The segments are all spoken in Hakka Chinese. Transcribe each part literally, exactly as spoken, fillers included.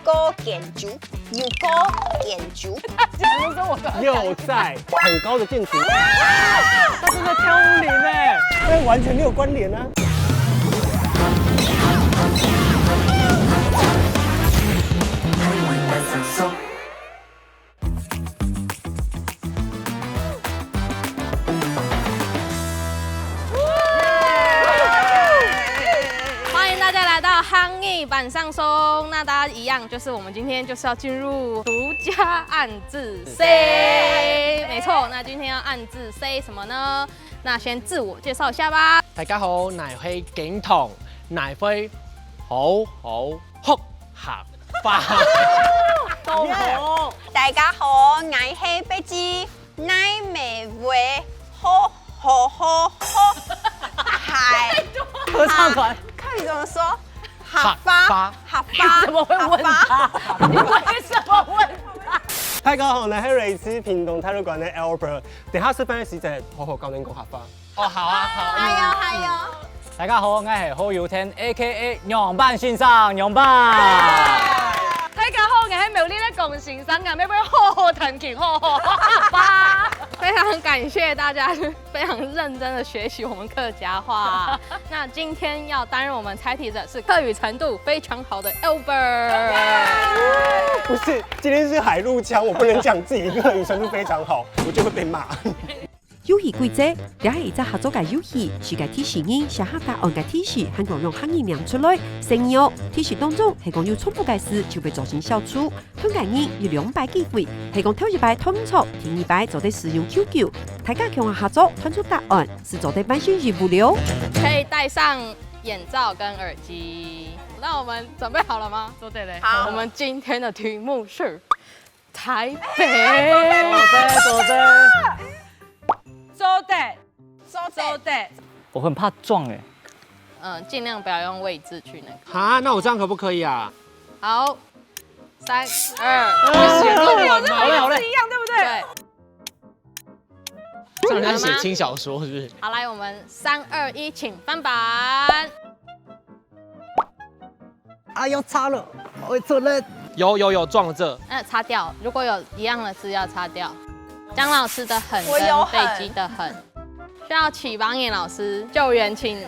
高建築，有高建築。有在很高的建筑。他真的超灵哎！但完全没有关联啊。欢迎大家来到行业板上松。那大家一样，就是我们今天就是要进入独家暗自say。没错，那今天要暗自say什么呢？那先自我介绍一下吧。大家好，𠊎係景彤，𠊎會好好學客話。都好。大家好，𠊎係貝基。 奶妹味，好好好好，嗨。合唱团。客语怎么说？哈巴，哈巴。你怎么会问他？你为什么问他？大家好，𠊎係来自屏东太魯閣个Albert。等下食飯个時節，好好教恁講客話。哦，好啊，好。还有还有。大家好，𠊎係好友天，A K A 仰般先生，仰般。大家好，𠊎係苗栗个江先生，𠊎乜會好好弹琴，好好哈巴。非常感谢大家非常认真的学习我们客家话。那今天要担任我们猜题者是客语程度非常好的Albert。不是，今天是海陆腔，我不能讲自己客语程度非常好，我就会被骂。游戏规则，这系一只合作个游戏，世界提示人写下答案个提示，还讲用客语名出来。声音哦，提示当中系讲有重复个字就会造成消除。 同个人有两摆机会，系讲头一摆同错，第二摆做得使用Q Q。大家共下合作，弹出答案，是做得完成任务了。可以戴上眼罩跟耳机。那我们准备好了吗？做得嘞。好。我们今天的题目是台北。做得，做得。做得。做得。做得。我很怕撞哎。嗯，尽量不要用位置去那个。哈，那我这样可不可以啊？好，三二。你写论文吗？好嘞，好嘞。是一样，对不对？对。像人家写轻小说是不是？好，来，我们三二一，请翻板。啊，要擦了，我会错了。有有有，撞了这。那擦掉，如果有一样的字要擦掉。江老师的很跟贝基的很，需要启邦演老师救援，请。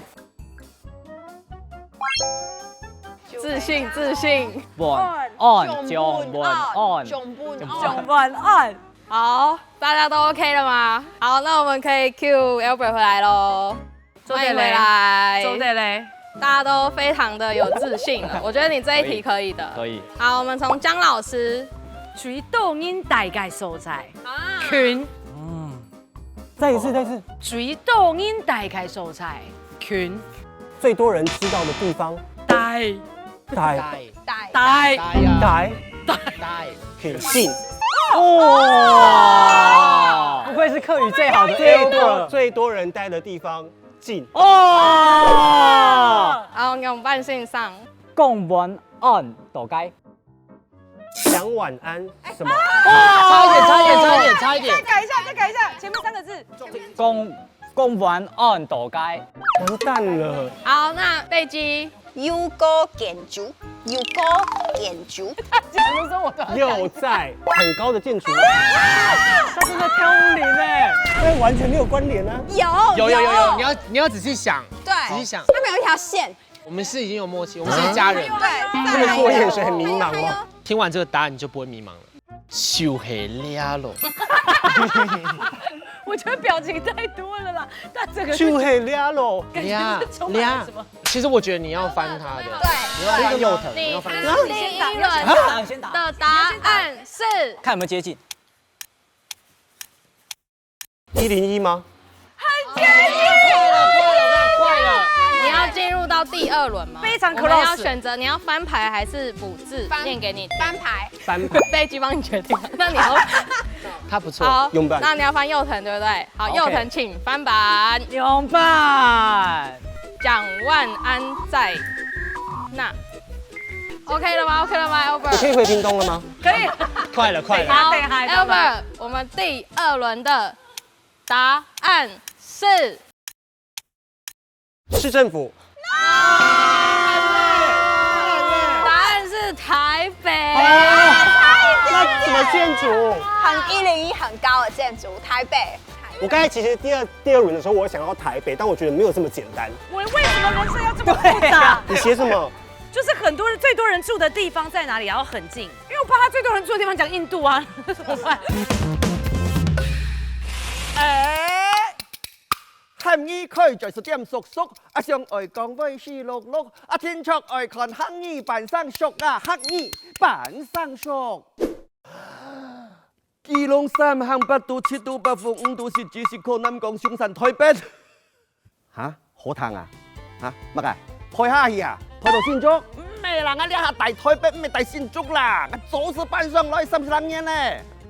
自信，自信。晚安，晚安。晚安。好，大家都OK了吗？好，那我们可以cue Albert回来咯。欢迎回来。做得嘞。大家都非常的有自信了，我觉得你这一题可以的。可以。好，我们从江老师。最多人戴个所在。啊。群。嗯。 再一次，再一次。最多人戴个所在，群。最多人知道的地方，戴。戴。戴。戴。戴。戴。戴。戴。戴。群。近。哦。不愧是客语最好的最多，Albert。最多人戴的地方，近。哦。好，仰般先生。讲晚安，大概。 讲晚安什么？哇，差一点，差一点，差一点，差一点。再改一下，再改一下，前面三个字。讲，讲晚安，大概。完蛋了。好，那贝基。有高建筑，有高建筑。讲的时候我都要讲。有在很高的建筑。他真的超灵哎。但完全没有关联啊。有，有，有，有，有。你要，你要仔细想，对，仔细想。他们有一条线。 我们是已经有默契，我们是一家人。对，他们对我眼神很迷茫哦。听完这个答案，你就不会迷茫了。就系这咯。我觉得表情太多了啦，他整个就系这咯。感觉是充满了什么？其实我觉得你要翻他的，对，你要翻右藤，你要翻右藤。你第一轮的答案是，看有没有接近。 一零一吗？很接近，快了，快了，快了。你要进入到第二轮吗？非常 close。我们要选择你要翻牌还是补字？翻，念给你听。翻牌。翻牌。飞机帮你决定。那你要，他不错，好，勇敢。那你要翻右藤，对不对？好，OK。右藤请翻板。勇敢。讲晚安在那。OK了吗？OK了吗，Albert？我可以回屏东了吗？可以。快了，快了。好，等一下，等一下。Albert，我们第二轮的答案是市政府。答案是台北。啊，那什么建筑？很一零一很高的建筑，台北。我刚才其实第二第二轮的时候，我想要台北，但我觉得没有这么简单。我为什么人生要这么复杂？你写什么？就是很多人最多人住的地方在哪里，然后很近，因为我怕他最多人住的地方讲印度啊，怎么办？哎，汉语开嘴是点叔叔，阿想爱讲话是碌碌，阿天却爱看汉语扮生疏啊，汉语扮生疏。基隆三行八度七度八风五度十指十口南港松山台北。哈，好听啊？哈，么个？退下去啊？退到新竹？毋係啦，我這下大台北，毋係大新竹啦，我做事搬上來三十零年呢，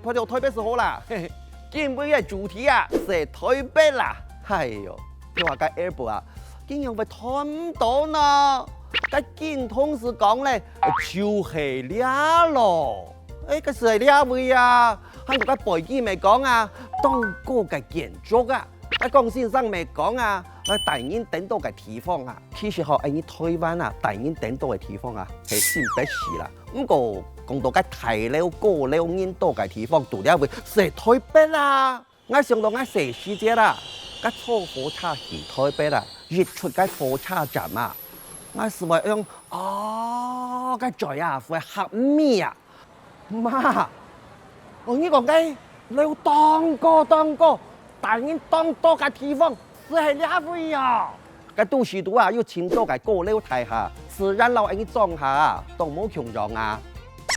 退到台北就好啦。嘿嘿，今晡日个主題啊，係台北啦。哎喲，聽下个airport啊，竟然會看毋到呢？該緊同事講咧，就係這咯。誒，該係這位啊，還有該背景乜講啊，當高个建築啊，該講先生乜講啊，該大人等到个地方啊，其實吼，恁呢台灣啊，大人等到个地方啊，係新北市啦。毋過講到該大樓、高樓人多个地方，到這位係台北啦。 𠊎想到𠊎細時節啦，該坐火車去台北啦，一出該火車站啊，𠊎就會用哦，該嘴啊會合咪啊。媽，哦，你講該樓當高當高，大人當多个地方，就係這位哦。 該都市肚啊，有盡多个高樓大廈，自然摎恁呢莊下啊，當無共樣啊！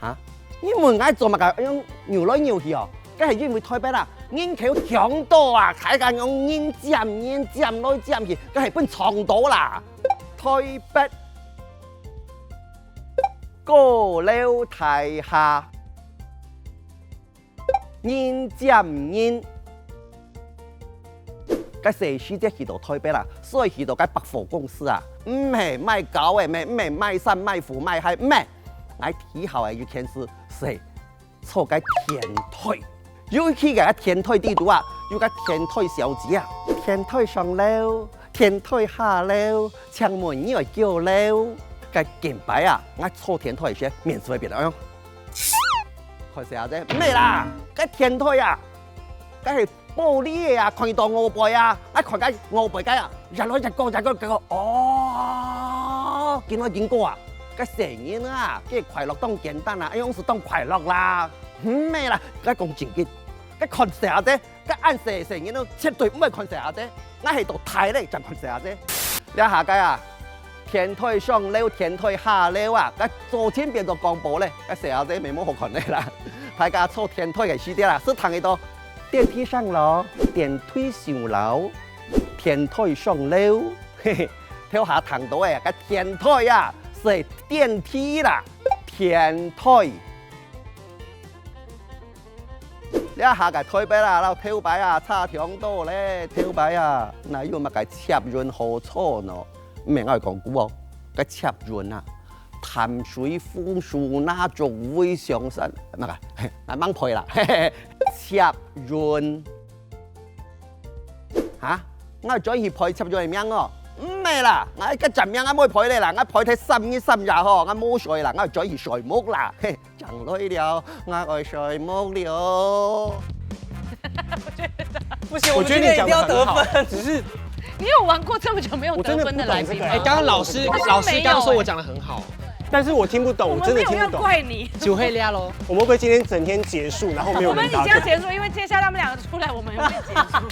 啊，你問𠊎做麼个用扭來扭去哦？該係因為台北啊，人口強到啊，大家用人佔人佔來佔去，該係分撞到啦！台北高樓大廈。 人佔人。該細時節去到台北啦，所以去到該百貨公司啊，毋係買鞋个，毋係，毋係買衫、買褲、買鞋，毋係。𠊎第一下个一件事係坐該天台，尤其該天台底肚啊，有該天台小姐啊，天台上樓， 天台下樓，請問你愛幾樓？該近排啊，𠊎坐天台時，面色會變到，哎喲，看細阿姐，毋係啦，該天台啊，該係玻璃个啊，看到外背啊，𠊎看該外背該啊，越來越高，越來越高，哦，經過經過啊，該細人啊，該快樂當簡單啊，哎喲，係當快樂啦，毋係啦，𠊎講正經，該看細阿姐。 該恁細細人咯，絕對毋會看細阿姐，𠊎係到大咧正看細阿姐。這下个啊，天台上樓、天台下樓啊，該做陣變做廣播咧，該細阿姐乜無好看咧啦。大家坐天台个時節啦，係聽得到電梯上樓、電梯上樓、天台上樓，嘿嘿，頭下聽到个該天台啊，係電梯啦，天台。 這下个台北啊，摎頭擺啊，差忒多咧。頭擺啊，哪有麼个捷運好坐呢？毋係，𠊎講古哦，該捷運啊，淡水楓樹那竹圍上山，麼个，𠊎吂背啦，嘿嘿，捷運。哈？𠊎轉去背捷運个名哦？毋係啦，𠊎該站名𠊎毋會背咧啦，𠊎背忒三日三夜吼，𠊎無睡啦，𠊎轉去睡目啦，嘿。 講累了，𠊎愛睡目了。不行，我觉得你们今天一定要得讲得很好分，只是你有玩过这么久没有得分的来宾吗？我真的不懂这个哎，刚刚老师老师刚刚说我讲的很好，但是我听不懂，我我们没有要真的听不懂。怪你。酒黑了喽。我们会不会今天整天结束，然后没有我们人答对？已经要结束，因为接下来他们两个出来，我们也会结束。